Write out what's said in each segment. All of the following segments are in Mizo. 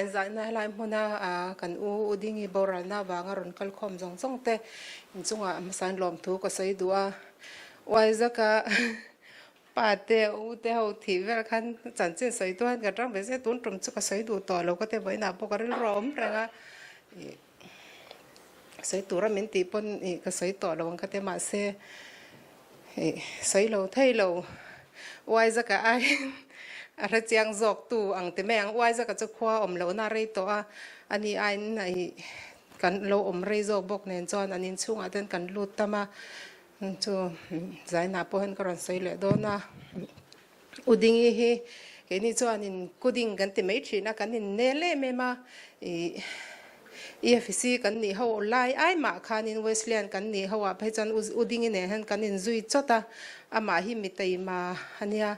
Zaina helai hmuna kan u U Dingi boralna avanga rawn kal khawm zawng zawng te inchungah hmasain lawmthu ka sawi duh a. Uaizaka pa te u te ho thih vel khan chanchin sawi tu hian kan rang ve zel tun tum chu ka sawi duh tawh lo ka ti vawiinah pawh ka rilru a awm reng a. Sawi tura min tih pawn ih ka sawi tawh lo ang ka ti a mahse ih sawi lo thei lo Uaizaka aiin a hre chiang zawk tu ang ti mai ang Uaizaka chu khua awm lohna a rei tawh a ani aiin ih kan lo awm rei zawk bawk nen chuan an inchhungah ten kan lut tam a chu zainah pawh hian ka rawn sawi leh dawn a. U Dingi hi keini chuanin kuding kan ti mai thin a, kan innel em em a, ih EFC kan nih ho lai ai mah khanin Wesleyan kan nih ho ah phei chuan U Dingi nen hian kan inzui chawt a, amah hi mi taima a nia,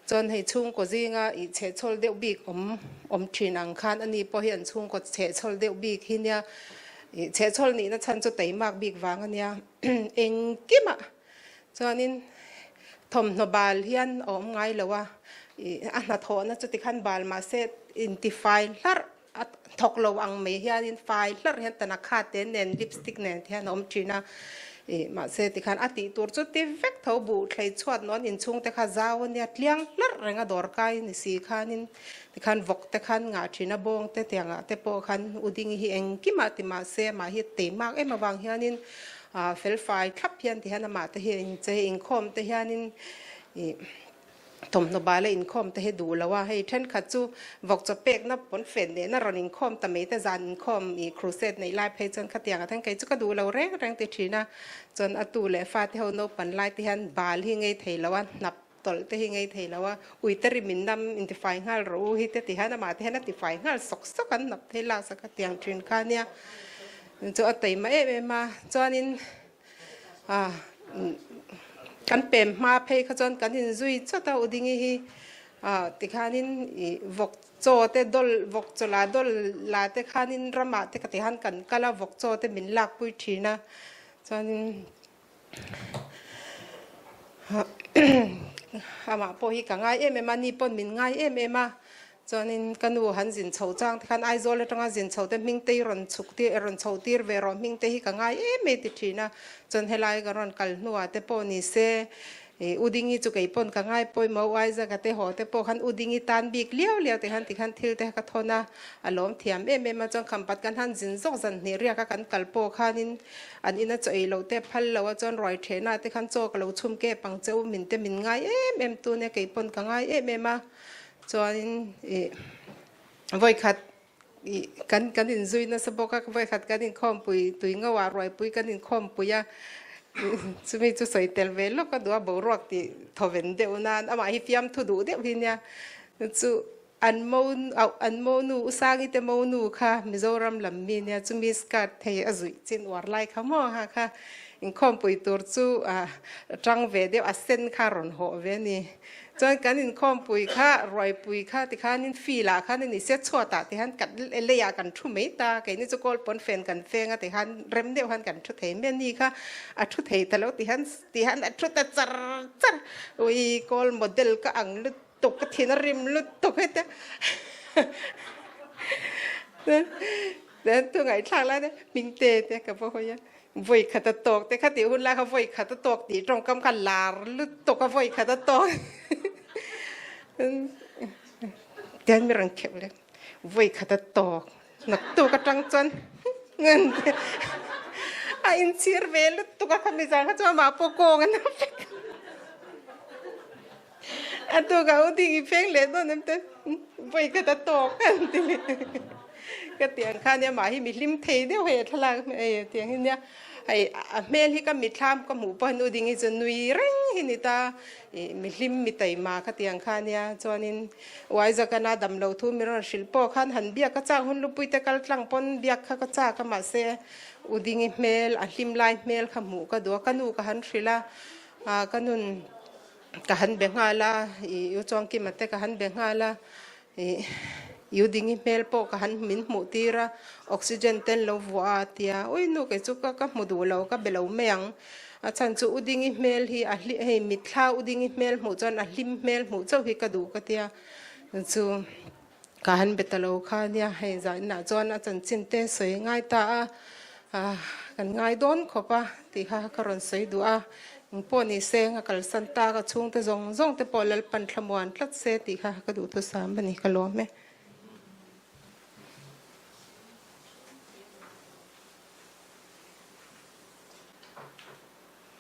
chuan hei chhungkaw zinga ih chhehchhawl deuh bik awm awm thin ang khan ani pawh hi an chhungkaw chhehchhawl deuh bik hi nia, ih chhehchhawl nihna chhan chu taimak bik vang a nia engkimah. Chuanin thawmhnaw bal hian a awm ngai lo a, ih a hnathawhna chu tikhan bal mahse intifai hlarh a thawk lo ang mai hianin fai hlarh hian tanakha te nen lipstick nen te hian a awm thin a, ih mahse tikhan a tih tur chu ti vek tho buh thlei chhuat nawn inchhung te kha zau a nia tliang hlarh reng a dawr kai ni si khanin tikhan vawk te khan ngah thin a bawng te tiangah te pawh khan uding hi engkimah ti mahse amah hi teimak em avang hianin Ah felfai thlap hian ti hian amah te hi inchei inkhawm te hianin ih thawmhnaw bal a inkhawm te hi duh lo a, hei thenkhat chu vawk chaw pekna pawn fen nehna rawn inkhawm ta mai te zan inkhawm ih crusade neih lai phei chuan khatiang ah hian kei chu ka duh lo reng reng ti thin a, chuan a tu leh fa te ho naupan lai te hian bal hi ngei thei lo a, hnap tawlh te hi ngei thei lo a, ui te ri min nam intifai nghal rawh u hi te ti hian amah te hian a tifai nghal sawk sawk an nap thei lak sak a tiang thin kha nia chu a taima em em a chuanin ah kan pem hma phei kha chuan kan inzui chawt a Udingi hi ah tikhanin ih vawk chaw te dawl vawk chaw la dawl la te khanin ramah te ka ti khan kan kal a vawk chaw te min lakpui thin a chuanin Amah pawh hi ka ngai em em a, ni pawn min ngai em em a. Chuanin ka nu han zin chho chang te khan Aizawl atanga zin chho te hming te hi rawn chhuk tir rawn chho tir ve rawh hming te hi ka ngai em em ti thin a. Chuan helai ka rawn kal hnuah te pawh ni se Ih U Dingi chu kei pawn ka ngai pawimawh u Isaac a te haw te pawh khan U Dingi tan bik liau liau te khan tikhan thil te ka thawn a, a lawm thiam em em a chuan khampat kan han zin zawk zan hnih riak a kan kal pawh khanin an ina chaw ei loh te phal lo a chuan ruai thehna te khan chaw ka lo chhum kep ang che u min te min ngai em em tu nia kei pawn ka ngai em em a chuanin ih vawikhat ih kan kan inzui nasa bawk a vawikhat kan inkhawmpui tui ngo ah ruaipui kan inkhawmpui a chumi chu sawi tel ve lawk a duh a boruak tih thawven deuh nan amah hi fiamthu duh deuh hi nia chu An mo auh an mo nu U Sangi te mo nu kha Mizoram lam mi nia chumi skirt thei a zuih chin uar lai kha maw ha kha inkhawmpui tur chu a tang ve deuh a sen kha rawn hawh ve a ni. Chuan kan inkhawmpui kha ruaipui kha tikhanin field ah khan a ni sia chhuat ah tihan kan lei ah kan thu mai ta keini chu kawl pawn fen kan feng a tihan rem deuh khan kan thu thei mai a ni kha a thu thei ta lo tihan tihan a thu ta char char ui kawl model ka ang lut tuk ka thin a rim lutuk hete then tu ngai thlak lai te ming te te ka bo hoya voi khat a tok te kha ti hun lai kha voi khat a tok ti tong kam kha lar lutuk a voi khat a tok ten mi rang khep le voi khat a tok nak tu ka tang chuan ngan a in chir ve lutuk a kha mi zang kha chuan ma po kong an A tu ka u ding i pheng leh dawn em te voi ka ta tawk an ti ka tiang kha nia mah hi mi hlim thei deuh hei a thlalak hei tiang hi nia hei a hmel hi ka mithlam ka hmuh pawh hian u ding hi chu nui reng hi ni ta ih mi hlim mi taima ka tiang kha nia chuanin Uaizakana dam lo thu mi rawn hrilh pawh khan han biak ka chak hun lupui te kal tlang pawn biak kha ka chak a mahse u ding i hmel a hlim lai hmel kha hmuh ka duh a ka nu ka han hrilh a ka nun Ka han be nghal a, i U Chuangkima te ka han be nghal a, i U Dingi hmel pawh ka han min hmuh tir a, oxygen te an lo vuah a tia, ui nu kei chu ka ka hmu duh lo, ka be lo mai ang. A chhan chu U Dingi hmel hi a hli hei mitthla U Dingi hmel hmuh chuan a hlim hmel hmuh chauh hi ka duh ka tia, chu. Ka han be ta lo kha nia, hei zaninah chuan a chanchin te sawi ngai ta a, kan ngai dawn khawp a tih kha ka rawn sawi duh a, engpawh ni se a kalsan tak a chhungte zawng zawng te pawh Lalpan thlamuan tlat se tih kha ka duhthusam a ni, ka lawm e.